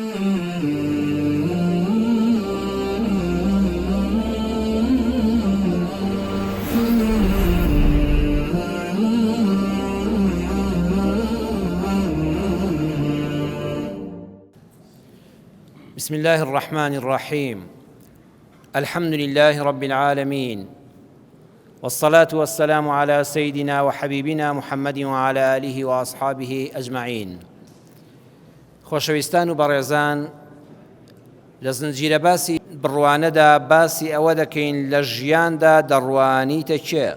بسم الله الرحمن الرحيم الحمد لله رب العالمين والصلاة والسلام على سيدنا وحبيبنا محمد وعلى آله وأصحابه أجمعين خۆشەویستان و بەڕێزان لە زنجیرە باسی بڕوانەدا باسی ئەوە دەکەین لە ژیاندا دەڕوانیتە کێ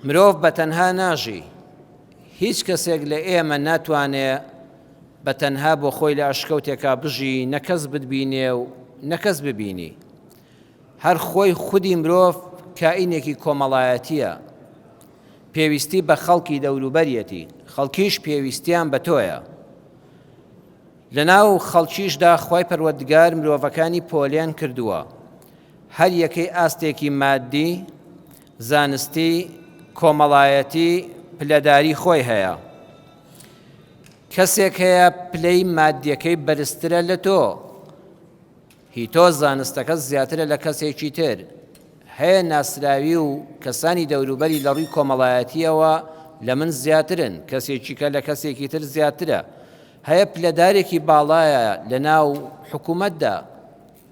مرۆڤ بە تەنها ناژی هیچ کەسێک لە ئێمە ناتوانێ بە تەنها بۆ خۆی لە ئەشکەوتێکا بژی نە کەس بتبینێ و نە کەس ببینی هەر خۆی خودی مرۆڤ کائینێکی کۆمەڵایەتییە، پێویستی بە خەڵکی دەوروبەریەتی، خەڵکیش پێویستیان بە تۆیە. لەناو خەڵکیشدا خوای پەروەردگار مرۆڤەکانی پۆلێن کردووە، هەر یەکەی ئاستێکی مادی، زانستی، کۆمەڵایەتی، پلەداری خۆی هەیە. کەسێک هەیە پلەی مادیەکەی بەرزترە لە تۆ، هی تۆ زانستەکەت زیاترە لە کەسێکی تر، هەیە ناسراوی و کەسانی دەوروبەری لە ڕووی کۆمەڵایەتییەوە لە من زیاترن، کەسێکیکە لە کەسێکی تر زیاترە، هەیە پلەدارێکی باڵایە لە ناو حکوومەتدا،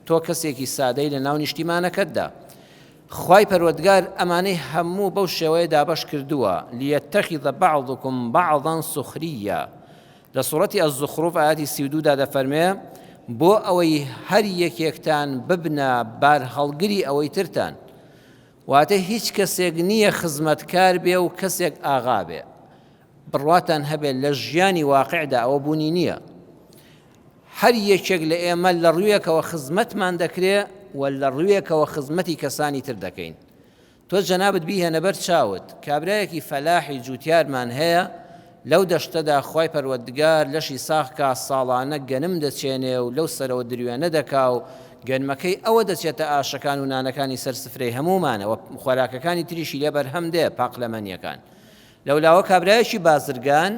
تۆ کەسێکی سادەی لە ناو نیشتیمانەکەتدا. خوای پەروەردگار ئەمانەی هەموو بەو شێوەیە دابەش کردووە، لیتخذ بعضکم بعضا سخریا، لە سوڕەتی الزخرف ئایەتی 32 دا دەفەرمێ، بۆ ئەوەی هەر یەکێکتان ببنە بارهەڵگری ئەوەی ترتان. واتە هیچ کەسێک نییە خزمەتکار بێ و کەسێک ئاغا بێ. بڕواتان هەبێ لە ژیانی واقعدا ئەوە بوونی نییە. هەر یەکێک لە ئێمە لە ڕوویەکەوە خزمەتمان دەکرێ و لە ڕوویەکەوە خزمەتی کەسانی تر دەکەین. تۆ جەنابت بیهێنە بەر چاوت، کابرایەکی فەلاحی جوتیارمان هەیە، لەو دەشتەدا خوای پەروەردگار لەشی ساغ کا ساڵانە گەنم دەچێنێ و لەو سەرەوە دروێنە دەکا و گەنمەکەی ئەوە دەچێتە ئاشەکان و نانەکانی سەر سفرەی هەموومانەوە خۆراکەکانی تریشی لێ بەرهەم دێ پاقلەمەنیەکان. لەولاوە کابرایەکی بازرگان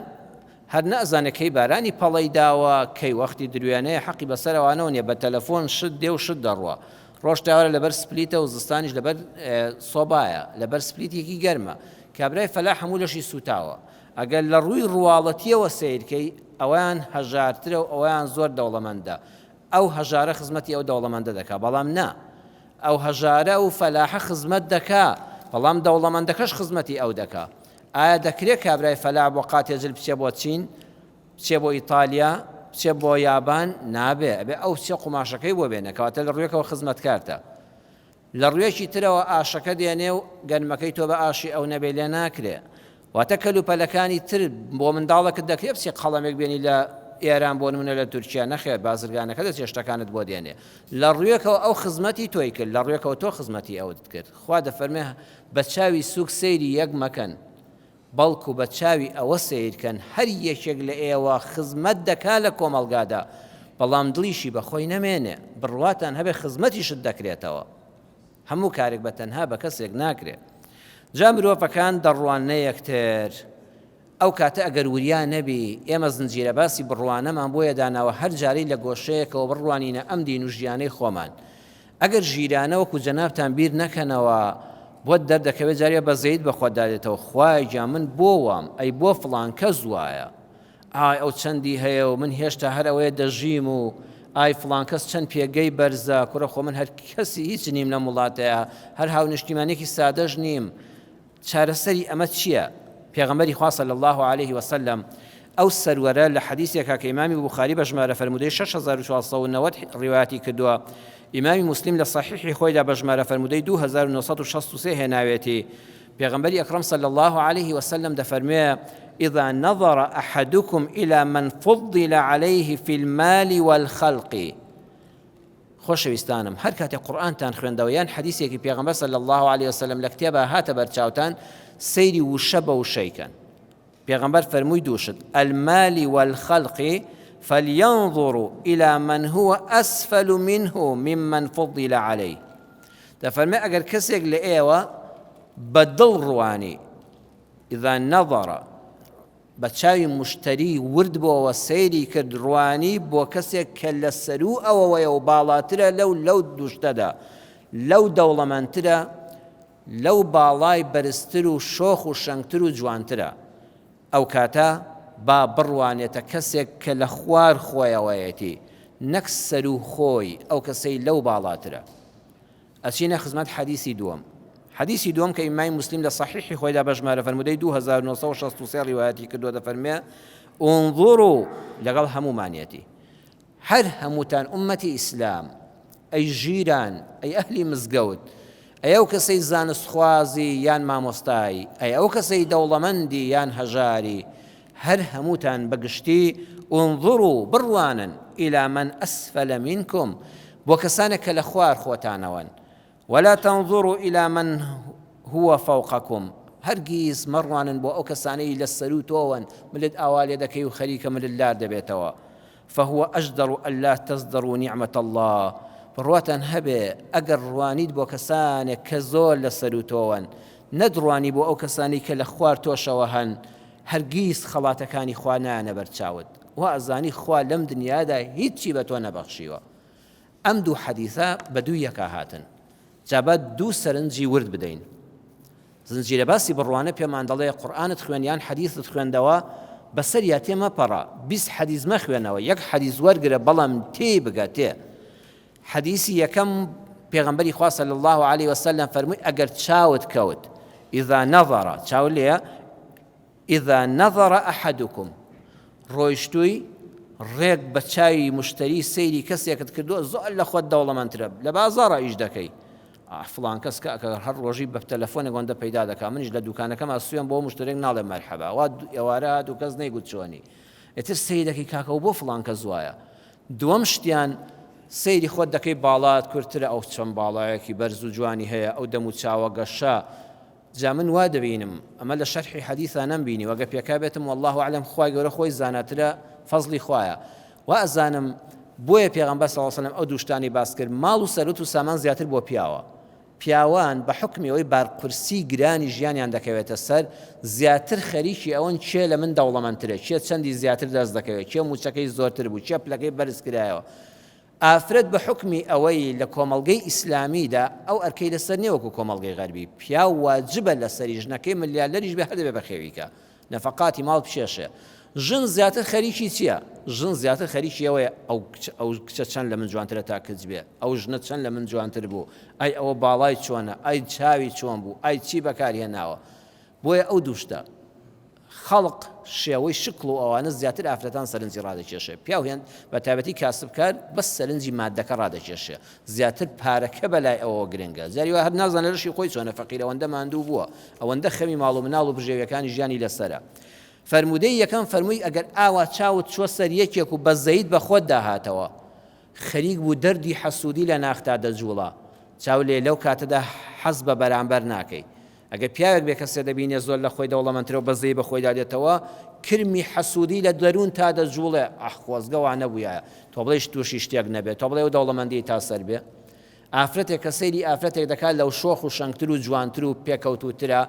هەر نازانێ کەی بارانی پەڵەی داوە، کەی وەختی دروێنەیە، حەقی بەسەر ئەوانەوە نیە، بە تەلەفۆن شت دێ و شت دەڕوا. ڕۆژ تاوەرە لەبەر سپلیتە و زستانیش لەبەر سۆبایە، لەبەر سپلیتێکی گەرمە. کابرای فەلاح هەموو لەشی سووتاوە. ئەگەر لە ڕووی ڕواڵەتییەوە سەیر کەی، ئەویان هەژارترە و ئەویان زۆر دەوڵەمەندە. ئەو هەژارە خزمەتی ئەو دەوڵەمەندە دەکا، بەڵام نا. ئەو هەژارە و فەلاحە خزمەت دەکا، بەڵام دەوڵەمەندەکەش خزمەتی ئەو دەکا. ئایا دەکرێ کابرای فەلاح بۆ قاتێ جل بچێ بۆ چین؟ بچێ بۆ ئیتالیا؟ بچێ بۆ یابان؟ نابێ، ئەبێ ئەو بچێ قوماشەکەی بۆ بێنێ، کەواتە لە ڕوویەکەوە خزمەتکارتە. لە ڕوویەکی ترەوە ئاشەکە دێنێ و گەنمەکەی تۆ بە ئاشی ئەو نەبێ لێ ناکرێ. واتە کەلوپەلەکانی تر بۆ منداڵەکت دەکرێ بچی قەڵەمێک بێنی لە ئێران بۆ نمونە لە تورکیا نەخێر بازرگانەکە دەچێ شتەکانت بۆ دێنێ لە ڕوویەکەوە ئەو خزمەتی تۆی کرد لە ڕوویەکەوە تۆ خزمەتی ئەوت کرد خوا دەفەرمێ بە چاوی سوک سەیری یەک مەکەن بەڵکو بە چاوی ئەوە سەیرکەن هەر یەکێک لە ئێوە خزمەت دەکا لە کۆمەڵگادا بەڵام دڵیشی بەخۆی نەمێنێ بڕواتان هەبێ خزمەتیشت دەکرێتەوە هەموو کارێک بە تەنها بە کەسێک ناکرێ جا مرۆڤەکان دەڕواننە یەکتر ئەو کاتە ئەگەر وریا نەبی ئێمە زنجیرە باسی بڕوانەمان بۆیە داناوە هەر جارەی لە گۆشەیەکەوە بڕوانینە ئەم دین و ژیانەی خۆمان ئەگەر ژیرانە وەکو جەنابتان بیر نەکەنەوە بۆت دەردەکەوێت جارێ بەزەیت بە خۆت دادێتەوە خوایە گیان من بۆ وام ئەی بۆ فڵان کەس وایە ئای ئەو چەندی هەیە و من هێشتا هەر ئەوەیە دەژیم و ئای فڵان کەس چەند پێگەی بەرزە کوڕە خۆ من هەر کەسی هیچ نیم لەم وڵاتەیە هەر هاونیشتیمانێکی سادەش نیم چارەسەری ئەمە چییە؟ پێغەمبەری خوا صلی اللە علیه وسلم ئەو سەروەرە لە حەدیسێکا کە ئیمامی بوخاری بە ژمارە فەرموودەی 6490 ڕیوایەتی کردووە، ئیمامی موسلیم لە صحیحی خۆیدا بە ژمارە فەرموودەی 2963 هێناوێتی، پێغەمبەری ئەکڕەم صلی اللە علیه وسلم دەفەرموێ، اذا نظر احدکم الی من فضل علیه فی المال والخلق، خۆشەویستانم هەر کاتێک قورئانتان خوێندەوە یان حەدیسێکی پێغەمبەر صلی اللە علیه وسلم لە کتێبا هاتە بەرچاوتان سەیری وشە بە وشەی کەن پێغەمبەر فەرمووی دووشت المال والخلق فلينظروا إلى من هو أسفل منه ممن فضل عليه دەفەرمێ ئەگەر کەسێک لە ئێوە بە دڵ ڕوانی إذا نظر. بە چاوی موشتەری ورد بۆوە سەیری کرد ڕوانی بۆ کەسێک کە لە سەروو ئەوەوەیە و باڵاترە لەو لەو دوو شتەدا لەو دەوڵەمەندترە لەو باڵای بەرزتر و شۆخ و شەنگتر و جوانترە ئەو کاتە با بڕوانێتە کەسێک کە لە خوار خۆیەوەیەتی نەک سەروو خۆی ئەو کەسەی لەو باڵاترە. ئەچینە خزمەت حەدیسی دووەم. حەدیسی دووەم کە ئیمامی موسلیم لە سەحیحی خۆیدا بە ژمارە فەرموودەی 2963 ڕیوایەتی کردووە دەفەرمێ انظروا لەگەڵ هەموومانیەتی هەر هەمووتان ئومەتی ئیسلام ئەی ژیران ئەی ئەهلی مزگەوت ئەی ئەو کەسەی زانستخوازی یان مامۆستایی ئەی ئەو کەسەی دەوڵەمەندی یان هەژاری هەر هەمووتان بە گشتی انظروا بڕوانن الی من اسفل منکم بۆ کەسانێک کە لە خوار خۆتانەوەن ولا تنظروا الی من هو فوقکم هەرگیز مەڕوانن بۆ ئەو کەسانەی لە سەروو تۆوەن ملت ئاوا لێ دەکەی و خەریکە ملت لار دەبێتەوە فهو اجدر الا تزدروا نعمە اللە بڕواتان هەبێ ئەگەر ڕوانیت بۆ کەسانێک کە زۆر لە سەروو تۆوەن نەتڕوانی بۆ ئەو کەسانەی کە لە خوار تۆشەوە هەن هەرگیز خەڵاتەکانی خوا نایەنە بەرچاوت وا ئەزانی خوا لەم دنیادا هیچی بە تۆ نەبەخشیوە ئەم دوو حەدیثە بە دوو یەکا هاتن جا با دوو سەرنجی ورد بدەین زنجیرە باسی بڕوانە پێمان دەڵێ قورئانت خوێن یان حەدیثت خوێندەوە بەسەریا تێ مەپەڕە 20 حەدیث مەخوێنەوە یەک حەدیث وەرگرە بەڵام تێی بگە تێ حەدیسی یەکەم پێغەمبەری خوا صلی الله علیه وسلم فەرمووی ئەگەر چاوت کەوت اذا نظر چاو لێیە اذا نظر احدكم ڕۆیشتووی ڕێک بە چاوی مشتری سەیری کەسێکت کردووە زۆر لە خۆت دەوڵەمەندترە لە بازاڕە ئیش دەکەی فڵان کەس کە ئەگەر هەر ڕۆژی بە تەلەفۆنێک ئەوەندە پەیدا دەکا منیش لە دوکانەکەما سوێن بۆ مشترێک ناڵێ مەرحەبا وا ئێوارە هات و کەس نەیگوت چۆنی ئیتر سەیرەکەی کاکە و بۆ فڵان کەس وایە دووەم شتیان سەیری خۆت دەکەی باڵات کورتترە ئەو چەند باڵایەکی بەرز و جوانی هەیە ئەو دەم و چاوە گەشە جا من وا دەبینم ئەمە لە شەرحی حەدیثا نەمبینیوە گەر پێکابێتم واللە اعلم خوای گەورە خۆی زاناترە فەزڵی خوایە وا ئەزانم بۆیە پێغەمبەر صلی اللە علیه و سلم ئەو دوو شتانەی باس کرد ماڵ و سەروت و سامان زیاتر بۆ پیاوە پیاوان بە حوکمی ئەوەی بارقورسی گرانی ژیانیان دەکەوێتە سەر، زیاتر خەریکی ئەوەن کێ لە من دەوڵەمەندترە، کێ چەندی زیاتر دەست دەکەوێت، کێ مووچەکەی زۆرتر بوو، کێ پلەکەی بەرز کرایەوە. ئافرەت بە حوکمی ئەوەی لە کۆمەڵگەی ئیسلامیدا ئەو ئەرکەی لەسەر نییە وەکو کۆمەڵگەی غەربی، پیاو واجبە لەسەری ژنەکەی ملیاردەریش بێ هەر دەبێ بەخێوی کا. نەفەقاتی ماڵ بکێشێ. ژن زیاتر خەریکی چیە؟ ژن زیاتر خەریکی ئەوەیە ئەو کچە ئەو کچە چەند لە من جوانترە تا کچ بێ، ئەو ژنە چەند لە من جوانتر بوو، ئەی ئەوە باڵای چۆنە، ئەی چاوی چۆن بوو، ئەی چی بەکار هێناوە. بۆیە ئەو دوو شتە، خەڵق، شێوەی شکڵ و ئەوانە زیاتر ئافرەتان سەرنجی ڕادەکێشێ. پیاو هێند بە تایبەتی کاسبکار بەس سەرنجی ماددەکە ڕادەکێشێ. زیاتر پارەکە بەلای ئەوەوە گرنگە. جاری وا هەر نازانێ لەشی خۆی چۆنە، فەقیر ئەوەندە ماندوو بووە، ئەوەندە خەمی ماڵ و مناڵ و بژێویەکانی ژیانی لەسەرە. فەرموودەی یەکەم فەرمووی ئەگەر ئاوا چاوت چووە سەر یەکێک و بەزەیت بە خۆتدا هاتەوە، خەریک بوو دەردی حەسوودی لە ناختا دەجووڵا، چاو لێ لەو کاتەدا حەز بە بەرامبەر ناکەی. ئەگەر پیاوێک بێ کەسێ دەبینێ زۆر لە خۆی دەوڵەمەندترە و بەزەیی بە خۆیدا دێتەوە، کرمی حەسوودی لە دەروونتا دەجووڵێ، ئاخ خۆزگە وا نەبوویایە، تۆ بڵێی تووشی شتێک نەبێ، تۆ بڵێی ئەو دەوڵەمەندیی تا سەر بێ؟ ئافرەتێک کە سەیری ئافرەتێک دەکات لەو شۆخ و شەنگتر و جوانتر و پێکەوتووترە،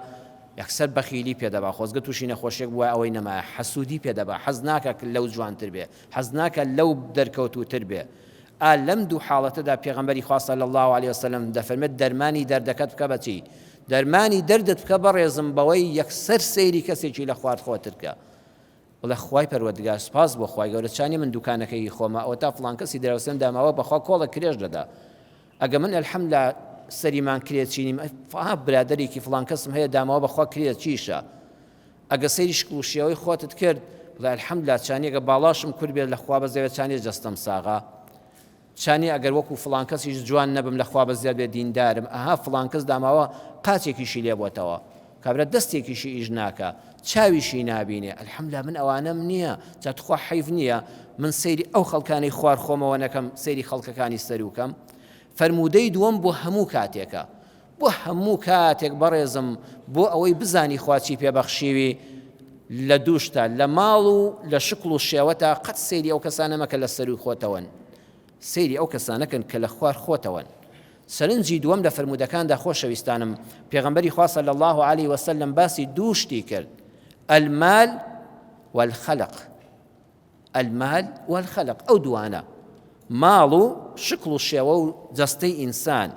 یەکسەر بەخیلی پێ دەبا، خۆزگە تووشی نەخۆشیەک بووایە ئەوەی نەمایە، حەسوودی پێ دەبا، حەز ناکا لەو جوانتر بێ، حەز ناکا لەو دەرکەوتووتر بێ. ئا لەم دوو حاڵەتەدا پێغەمبەری خوا صلی اللە علیە وسلم دەفەرمێت دەرمانی دەردەکەت بکە بە چی؟ دەرمانی دەردت بکە بەڕێزم بەوەی یەکسەر سەیری کەسێکی لە خوارد خۆتر کە بڵێ خوای پەروەردگار سوپاس بۆ خوای گەورە چانی من دوکانەکەی هی خۆمە ئەوەتا فڵان کەسی دراوسێم داماوە بەخوا کۆڵێک کرێش دەدا ئەگە من الحمد سەریمان کرێچینیم ئەها برادەرێکی فڵان کەسم هەیە داماوە بەخوا کرێچیشە ئەگە سەیری شکڵ و شێوەی خۆتت کرد بڵێ الحمدللە چانی ئەگە باڵاشم کورت بێت لە خوا بەزێ چانی جەستەم ساغە چانی ئەگەر وەکو فڵان کەسیش جوان نەبم لە خوا بەزیاد بێ دیندارم ئەها فڵان کەس داماوە قاچێکیشی لێ بۆتەوە کابرا دەستێکیشی ئیش ناکا چاویشی نابینێ الحمدللە من ئەوانەم نییە جا تخوا حەیف نییە من سەیری ئەو خەڵکانەی خوار خۆمەوە نەکەم سەیری خەڵکەکانی سەروکەم فەرموودەی دووەم بۆ هەموو کاتێکە بۆ هەموو کاتێک بەڕێزم بۆ ئەوەی بزانی خوا چی پێ بەخشیوی لە دوو شتە لە ماڵ و لە شکڵ و شێوەتا قەت سەیری ئەو کەسانە مەکە لە سەروی خۆتەوەن سەیری ئەو کەسانە کەن کە لە خوار خۆتەوەن سەرنجی دووەم لە فەرموودەکاندا خۆشەویستانم پێغەمبەری خوا صلی الله علیه وسلم باسی دوو شتی کرد المال. والخلق. المال والخلق ئەو دوانە ماڵ و شکڵ و شێوە و جەستەی ئینسان.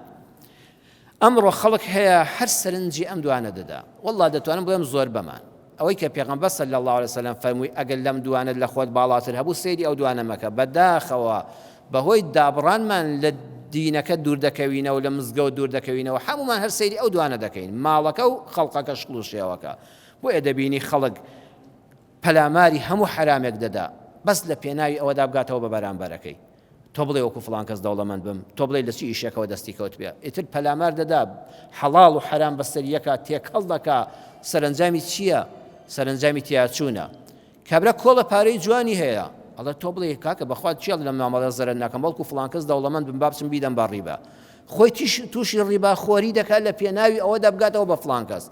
ئەمڕۆ خەڵک هەیە هەر سەرنجی ئەم دوانە دەدا واللە دەتوانم بڵێم زۆربەمان ئەوەی کە پێغەمبەر صلی اللە علیە وسلم فەرمووی ئەگەر لەم دوانەت لە خۆت باڵاتر هەبوو سەیری ئەو دوانە مەکە بەداخەوە بەهۆی دابڕانمان لە دینەکە دوور دەکەوینەوە لە مزگەوت دوور دەکەوینەوە هەمومان هەر سەیری ئەو دوانە دەکەین ماڵەکە و خەڵقەکە شکڵ و شێوەکە بۆیە دەبینی خەڵک پەلاماری هەموو حەرامێک دەدا بەس لە پێناوی ئەوەدا بگاتەوە بە بەرامبەرەکەی. تۆ بڵێ وەکو فڵان کەس دەوڵەمەند بم، تۆ بڵێ لە چ ئیشێکەوە دەستی کەوتبێ، ئیتر پەلامار دەدا، حەڵاڵ و حەرام بەسەر یەکا تێکەڵ دەکا، سەرەنجامی چییە؟ سەرەنجامی تیاچوونە. کابرا کۆڵە پارەی جوانی هەیە، ئەڵێ تۆ بڵێ کاکە بەخوا چی ئەڵێ لەم مامەڵەیە زەرەر ناکەم، بەڵکو فڵان کەس دەوڵەمەند بم با بچم بیدەم بە ڕیبا. خۆی تووشی ڕیبا خۆری دەکات لە پێناوی ئەوەدا بگاتەوە بە فڵان کەس.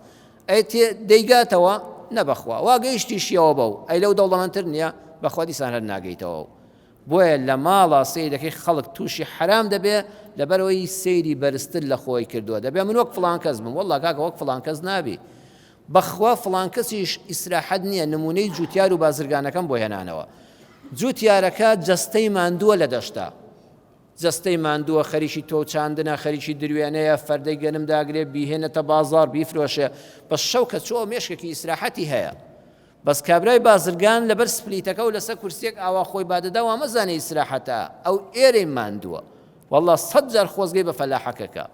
ئەی تێ دەیگاتەوە؟ نە بەخوا وا گەیشتیشیەوە بەو، ئەی لەو دەوڵەمەندتر نییە؟ بەخوا دیسان هەر ناگەیتەوە و بۆیە لە ماڵا سەیرەکەی خەڵک تووشی حەرام دەبێ لەبەرئەوەی سەیری بەرزتر لە خۆی کردووە دەبێ من وەک فڵان کەس بم وەڵا کاکە وەک فڵان کەس نابی بەخوا فڵان کەسیش ئیسراحەت نییە نمونەی جوتیار و بازرگانەکەم بۆ هێنانەوە جوتیارەکە جەستەی ماندووە لە دەشتا جەستەی ماندووە خەریکی تۆو چاندنە خەریکی دروێنەیە فەردەی گەنم داگرێ بیهێنێتە بازاڕ بیفرۆشێ بەس شەو کە چۆ مێشکێکی ئیسراحەتی هەیە بەس کابرای بازرگان لەبەر سپلیتەکە و لەسەر کورسیەک ئاوا خۆی بادەدا وامەزانێ ئیسراحەتە ئەو ئێرەی ماندووە واللە سەد جار خۆزگەی بە فەلاحەکەکە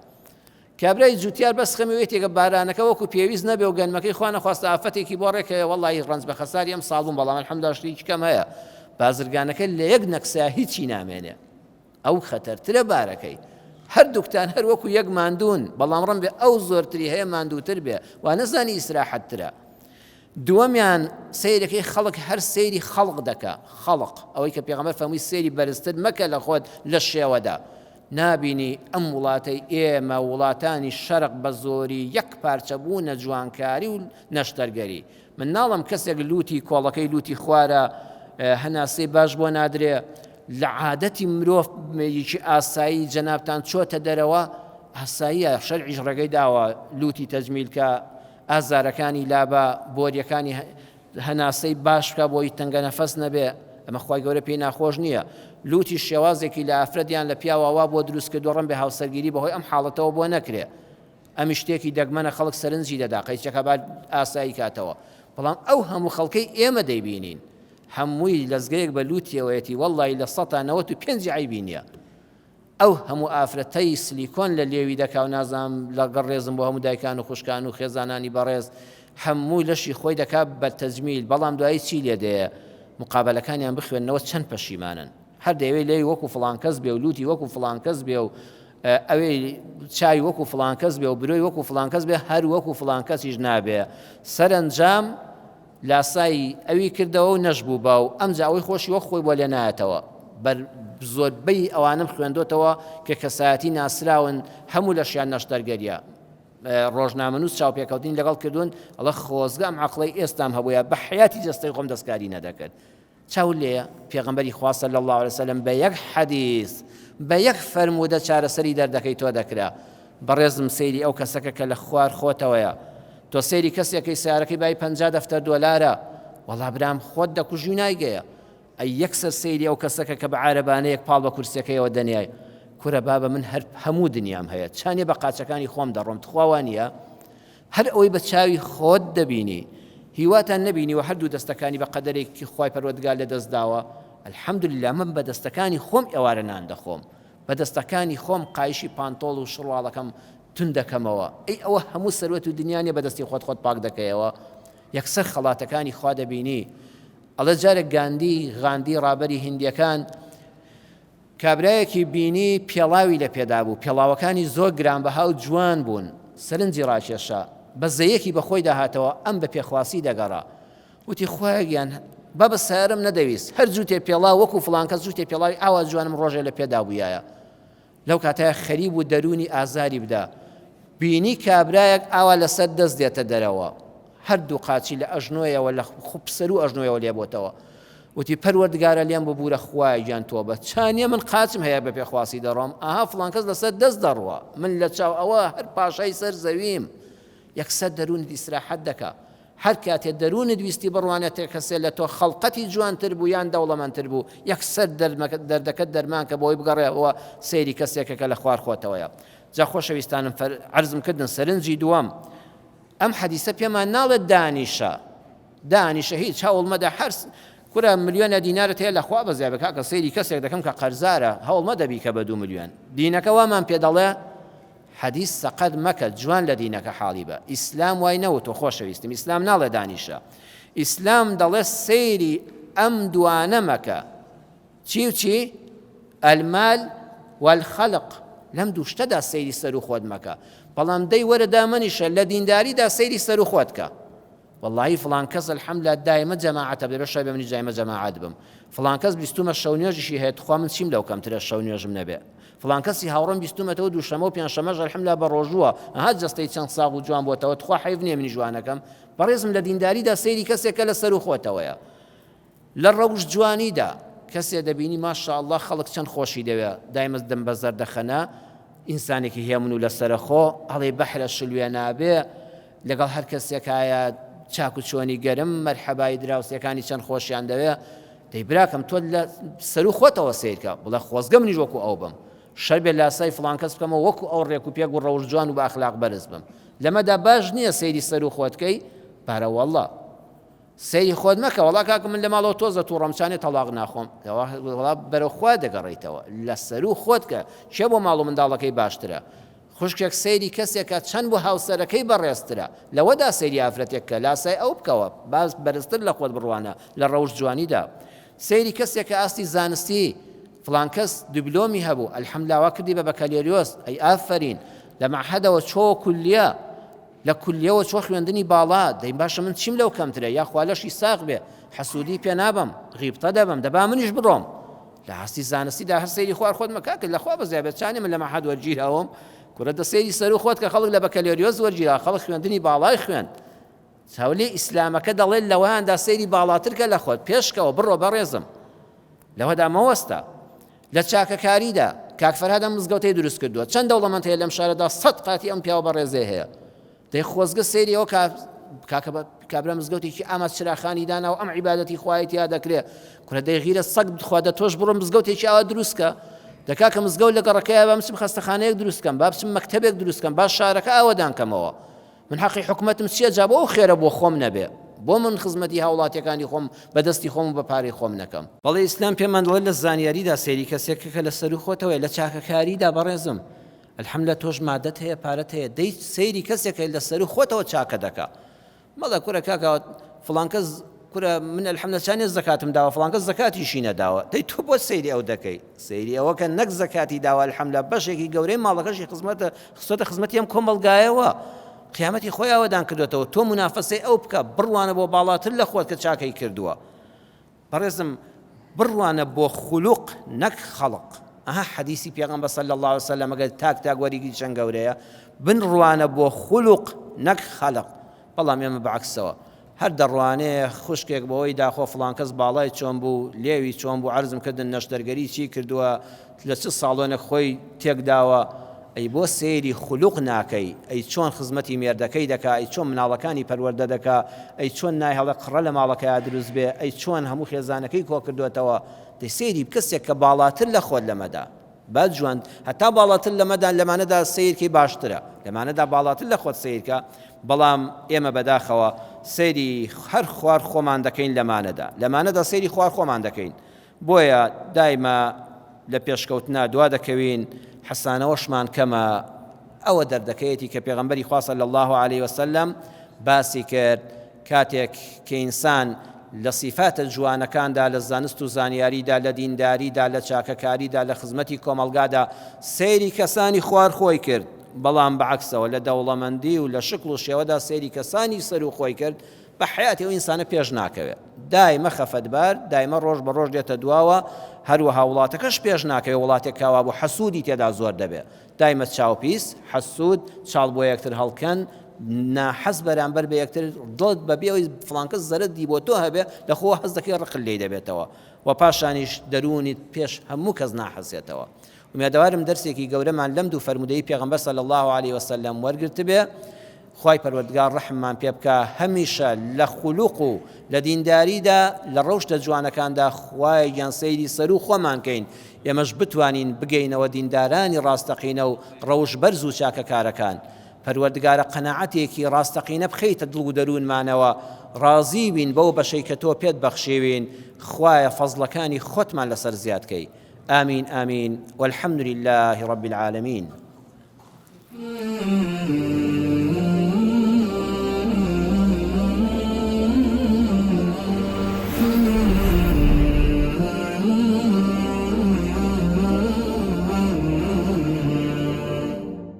کابرای جوتیار بەس خەمی وێتێکە بارانەکە وەکو پێویست نەبێ و گەنمەکەی خوا نەخواستە ئافەتێکی بۆ ڕێکەوێ وەڵی ڕەنج بە خەساری ئەم ساڵ بووم بەڵام الحمدلله شتێکی کەم هەیە بازرگانەکە لە یەک نەکسا هیچی نامێنێ ئەو خەتەرترە بارەکەی. هەردووکتان هەر وەکو یەک ماندوون، بەڵام ڕەنبێ ئەو زۆرتری هەیە ماندووتر بێ، وا نەزانی ئیسراحەتترە. دووەمیان سەیرەکەی خەڵک هەر سەیری خەڵق دەکا، خەڵق، ئەوەی کە پێغەمبەر فەرمووی سەیری بەرزتر مەکە لە خۆت لە شێوەدا. نابینی ئەم وڵاتەی ئێمە وڵاتانی شەرق بە زۆری یەک پارچە بوونە جوانکاری و نەشتەرگەری. من ناڵێم کەسێک لوتی کۆڵەکەی لوتی خوارە هەناسەی باش بۆ نادرێ لە عادەتی مرۆڤ یەکی ئاسایی جەنابتان چۆتە دەرەوە ئاساییە شەرعیش ڕێگەی داوە لوتی تەجمیل کە ئازارەکانی لابە بۆریەکانی هەناسەی باش بکە بۆی تەنگە نەفەس نەبێ ئەمە خوای گەورە پێی ناخۆش نییە لوتی شێوازێکی لە ئافرەت یان لە پیاوە وا بۆ دروست کردووە ڕەنبێ هاوسەرگیری بەهۆی ئەم حاڵەتەوە بۆ نەکرێ ئەمیش شتێکی دەگمەنە خەڵک سەرنجی دەدا قەیچەکە با ئاسایی کاتەوە بەڵام ئەو هەموو خەڵکەی ئێمە دەیبینین هەمووی لەزگەیەک بە لوتیەوەیەتی وەڵی لە سەتا نەوەت و پێنجی عەیبی نییە ئەو هەموو ئافرەتەی سلیکۆن لە لێوی دەکا و نازانم لەگەڵ ڕێزم بۆ هەموو دایکان و خوشکان و خێزانانی بەڕێز هەموو لەشی خۆی دەکا بە تەجمیل بەڵام دوایی چی لێ دێ مقابلەکانیان بخوێنەوە چەند پەشیمانن هەر دەیەوێت لێوی وەکو فڵان کەس بێ و لوتی وەکو فڵان کەس بێ و ئەوێ چاوی وەکو فڵان کەس بێ و برۆی وەکو فڵان کەس بێ هەر وەکو فڵان کەسیش نابێ سەرەنجام لاسایی ئەوی کردەوە و نەشبوو باو ئەمجا ئەوەی خۆشی وەک خۆی بۆ لێ نایەتەوە بەر زۆربەی ئەوانم خوێندۆتەوە کە کەسایەتی ناسراون هەموو لەشیان نەشتەرگەریە ڕۆژنامەنووس چاوپێکەوتنی لەگەڵ کردوون ئەڵە خۆزگە ئەم عەقڵەی ئێستام هەبووە بە حیاتی جەستەی خۆم دەستکاری نەدەکرد چاوت لێیە پێغەمبەری خوا صلی اللە علیە وسلم بە یەک حەدیث بە یەک فەرموودە چارەسەری دەردەکەی تۆ دەکرا بەڕێزم سەیری ئەو کەسەکە کە لە خوار خۆتەوەیە تۆ سەیری کەسێکەی سیارەکەی بای 50 دەفتەر دۆلارە وەڵا برام خۆت دەکوژی و نایگەیە ئەی یەکسەر سەیری ئەو کەسەکە کە بە عارەبانەیەک پاڵ بە کورسیەکەیەوە دەنیای کورە بابە من هەر هەموو دنیام هەیە چانێ بە قاچەکانی خۆم دەڕۆم تخوا وانە هەر ئەوەی بە چاوی خۆت دەبینی هیواتان نەبینیوە هەردوو دەستەکانی بە قەدەرێکی خوای پەروەردگار لە دەست داوە الحمدللە من بە دەستەکانی خۆم ئێوارە نان دەخۆم بە دەستەکانی خۆم قایشی پانتۆڵ و شڕواڵەکەم تون دەکەمەوە ئەی ئەوە هەموو سەروەت و دنیا نیە بە دەستی خۆت خۆت پاک دەکەیەوە یەکسەر خەڵاتەکانی خوا دەبینی ئەڵێ جارێک گاندی غاندی ڕابەری هندیەکان کابرایەکی بینی پێڵاوی لە پێدا بوو، پێڵاوەکانی زۆر گرانبەها و جوان بوون، سەرنجی ڕاکێشا، بەزەیەکی بە خۆیدا هاتەوە، ئەم بە پێخواسی دەگەڕا. وتی، خوایە گیان، بابە سەیارەم نەدەویست، هەر جووتێ پێڵاو وەکوو فڵان کەس جووتێ پێڵاوی ئاوا جوانم ڕۆژێ لە پێدا بوویایە. لەو کاتەیا خەریک بوو دەروونی ئازاری بدا. بینی کابرایەک ئاوا لەسەر دەست دێتە دەرەوە. هەردوو قاچی لە ئەژنۆیەوە لە سەروو ئەژنۆیەوە لێ بۆتەوە. وتی پەروەردگارە لێم ببورە خوایە گیان تۆبە چانیە من قاچم هەیە بە پێخواسی دەڕۆم ئاها فڵان کەس لەسەر دەست دەڕوا من لە چاو ئەوە هەر پاشای سەر زەویم یەکسەر دەروونت ئیسراحەت دەکا. هەر کاتێ دەروونت ویستی بڕوانێتە کەسێ لە تۆ خەڵقەتی جوانتر بوو یان دەوڵەمەندتر بوو، یەکسەر دەردەکەت دەرمان کە بۆی بگەڕێەوە سەیری کەسێکە کە لە خوار خۆتەوەیە. جا خۆشەویستانم عەرزم کردن سەرنجی دووەم، ئەم حەدیسە پێمان ناڵێت دانیشە، دانیشە هیچ هەوڵ مەدە هەر کورە ملیۆنە دینارت هەیە لە خوا بەزیاد بە کاکە سەیری کەسێک دەکەم کە قەرزارە هەوڵ مەدە بیکە بە دوو ملیۆن دینەکە وامان پێ دەڵێ حەدیس سەقەت مەکە جوان لە دینەکە حاڵی بە ئیسلام وای نەوتوە خۆشەویستم ئیسلام ناڵێ دانیشە ئیسلام دەڵێ سەیری ئەم دوانە مەکە چی و چی المال والخلق لەم دوو شتەدا سەیری سەر و خۆت مەکە بەڵام دەی وەرە دامەنیشە لە دینداریدا سەیری سەر و خۆت کە وەڵاهی فڵان کەس الحمدللە دایمە جەماعەتە دەبێ شای بە منیش دایمە جەماعەت بم فڵان کەس بیستومە شەو نوێژیشی هەیە تخوا من چیم لەو کەمترە شەو نوێژم نەبێ فڵان کەسی هاوڕێم بیستومەتەوە دووشەمە و پێنجشەمەش الحمدللە بە ڕۆژووە ئەها جەستەی چەند ساغ و جوان بۆتەوە تخوا حەیف نییە منیش وانەکەم بەڕێزم لە دینداریدا سەیری کەسێکە لە سەرو خۆتەوەیە لە ڕەوشت جوانیدا کەسێ دەبینی ماشاءاللە خەڵک چەند خۆشی دەوێ دایمە دەم بە زەردەخەنە ئینسانێکی هێمن و لەسەرەخۆ ئەڵێ بەحرە شلوێ نابێ لەگەڵ هەر کەسێکایە چاک و چۆنی گەرم مەرحەبای دراوسێکانی چەند خۆشیان دەوێ دەی براکەم تۆ لە سەرو خۆتەوە سەیرکە بڵێ خۆزگە منیش وەکو ئەو بم شەر بێ لاسای فڵان کەس بکەمەوە وەکو ئەو ڕێک و پێک و ڕەوشت جوان و بە ئەخلاق بەرز بم لەمەدا باش نییە سەیری سەرو خۆت کەی پارە واللە سەیری خۆت مەکە وەڵا کاکە من لە ماڵەوە تۆزە توڕەم چانێ تەڵاق ناخۆم وەڵا بەرەو خوا دەگەڕێیتەوە لە سەرو خۆت کە کێ بۆ ماڵ و منداڵەکەی باشترە خوشکێک سەیری کەسێکە چەند بۆ هاوسەرەکەی بەڕێزترە لەوەدا سەیری ئافرەتێک کە لاسای ئەو بکەوە باز بەرزتر لە خۆت بڕوانە لە ڕەوشت جوانیدا سەیری کەسێکە ئاستی زانستی فڵان کەس دیبلۆمی هەبوو الحمدلله وا کردی بە بەکالۆریۆس ئەی ئافەرین لە مەعهەدەوە چۆوە کولیە لە کولیەوە چوە خوێندنی باڵا، دەی باشە من چیم لەو کەمترە، یاخوا لەشی ساغ بێ، حەسودی پێ نابەم، غیبتە دەبەم، دەبا منیش بڕۆم. لە ئاستی زانستیدا هەر سەیری خوار خۆت مەکە، کاکە لە خوا بەزیا بێت چانێ من لە مەعهەد وەرگیراوم، کورە دە سەیری سەرو خۆت کە خەڵک لە بەکەلۆریۆس وەرگیرا، خەڵک خوێندنی باڵای خوێند. چاو لێ ئیسلامەکە دەڵێت لەوەیاندا سەیری باڵاتر کە لە خۆت، پێشکەوە، بڕۆ بەڕێزم. لەوەدا مەوەستە. لە چاکەکاریدا، کاک فەرهاد ئەم مزگەوتەی دروست کردووە، چەند دەوڵەمەند هەیە لەم شارەدا سەت قاتی ئەم پیاوە بەڕێزەی هەیە. دەی خۆزگە سەیری ئەوە کا کاکە کابرا مزگەوتێکی ئاما چراخانی دانا و ئەم عیبادەتی خوای تیا دەکرێ. کورە دەی غیرە سەگ بخوا دە تۆش بڕۆ مزگەوتێکی ئاوا دروست کە. دە کاکە مزگەوت لە گەڕەکەیە با بچم خەستەخانەیەک دروست کەم، با بچم مەکتەبێک دروست کەم، با شارەکە ئاوەدان کەمەوە. من حەقی حکومەتم چیە جا بۆ ئەو خێرە بۆ خۆم نەبێ بۆ من خزمەتی هاوڵاتیەکانی خۆم بە دەستی خۆم و بە پارەی خۆم نەکەم. بەڵێ ئیسلام پێمان دەڵێت لە زانیاریدا سەیری کەسێک کە لە سەروو خۆتەوەیە لە چاکەکاریدا بەڕێزم الحمدللە تۆش مادەت هەیە پارەت هەیە دەی سەیری کەسێک لە سەروو خۆتەوە چاکە دەکا مەڵێ کورە کاکە فڵان کەس کورە من الحمدللە چانێ زەکاتم داوە فڵان کەس زەکاتیشی نەداوە دەی تۆ بۆ سەیری ئەو دەکەی سەیری ئەوە کە نەک زەکاتی داوە الحمدللە بەشێکی گەورەی ماڵەکەشی خزمەتە خستۆتە خزمەتی ئەم کۆمەڵگایەوە قیامەتی خۆی ئاوەدان کردوێتەوە تۆ منافەسەی ئەو بکە بڕوانە بۆ باڵاتر لە خۆت کە چاکەی کردووە بەڕێزم بڕوانە بۆ خولوق نەک خەڵق ئەها حەدیسی پێغەمبەر صلی اللە علیە وسلم ئەگەر تاک تاک وەریگری چەند گەورەیە بنڕوانە بۆ خولوق نەک خەلق بەڵام ئێمە بەعەکسەوە هەر دەڕوانێ خوشکێک بەوەی داخۆ فڵان کەس باڵای چۆن بوو لێوی چۆن بوو عەرزم کردن نەشتەرگەری چی کردووە لە چ ساڵۆنێک خۆی تێکداوە ئەی بۆ سەیری خولوق ناکەی ئەی چۆن خزمەتی مێردەکەی دەکا ئەی چۆن مناڵەکانی پەروەردە دەکا ئەی چۆن نایهڵێ قڕە لە ماڵەکەیا دروست بێ ئەی چۆن هەموو خێزانەکەی کۆکردۆتەوە دەی سەیری کەسێک کە باڵاتر لە خۆت لەمەدا با جوان هەتا باڵاتر لەمەدا لەمانەدا سەیرکەی باشترە لەمانەدا باڵاتر لە خۆت سەیرکە بەڵام ئێمە بەداخەوە سەیری هەر خوار خۆمان دەکەین لەمانەدا لەمانەدا سەیری خوار خۆمان دەکەین بۆیە دایمە لە پێشکەوتنا دوا دەکەوین، حەسانەوەشمان کەمە، ئەوە دەردەکەیەتی کە پێغەمبەری خوا صلی اللە علیە وسلم باسی کرد کاتێک کە ئینسان لە سیفاتە جوانەکاندا لە زانست و زانیاریدا لە دینداریدا لە چاکەکاریدا لە خزمەتی کۆمەڵگادا سەیری کەسانی خوار خۆی کرد بەڵام بەعەکسەوە لە دەوڵەمەندی و لە شکڵ و شێوەدا سەیری کەسانی سەروو خۆی کرد بە حەیاتی ئەو ئینسانە پێش ناکەوێ دایمە خەفەتبار دایمە ڕۆژ بە ڕۆژ دێتە دواوە هەروەها وڵاتەکەش پێش ناکەوێ وڵاتێک کاوا بوو حەسوودی تێدا زۆر دەبێ دایمە چاوپیس حەسوود چاڵ بۆ یەکتر هەڵکەن ناحەز بەرامبەر بە یەکتر دڵت بە بێ ئەوەی فڵانکەس زەرەدی بۆ تۆ هەبێ لە خۆوە حەز دەکەی ڕقت لێی دەبێتەوە و پاشانیش دەروونیت پێش هەموو کەس ناحەسێتەوە ئومێدەوارم دەرسێکی گەورەمان لەم دوو فەرموودەی پێغەمبەر صلی اللە علیه وسلم وەرگرتبێ. خوای پەروەردگار ڕەحممان پێ بکا هەمیشە لە خولوق و لە دینداریدا لە ڕەوشتە جوانەکاندا خوایە گیان سەیری سەروو خۆمان کەین ئێمەش بتوانین بگەینەوە دیندارانی ڕاستەقینە و ڕەوشت بەرز و چاکەکارەکان پەروەردگارە قەناعەتێکی ڕاستەقینە بخەیتە دڵ و دەروونمانەوە ڕازی بین بەو بەشەی کە تۆ پێت بەخشیوین خوایە فەزڵەکانی خۆتمان لەسەر زیاد کەی آمین آمین والحمد لله رب العالمین.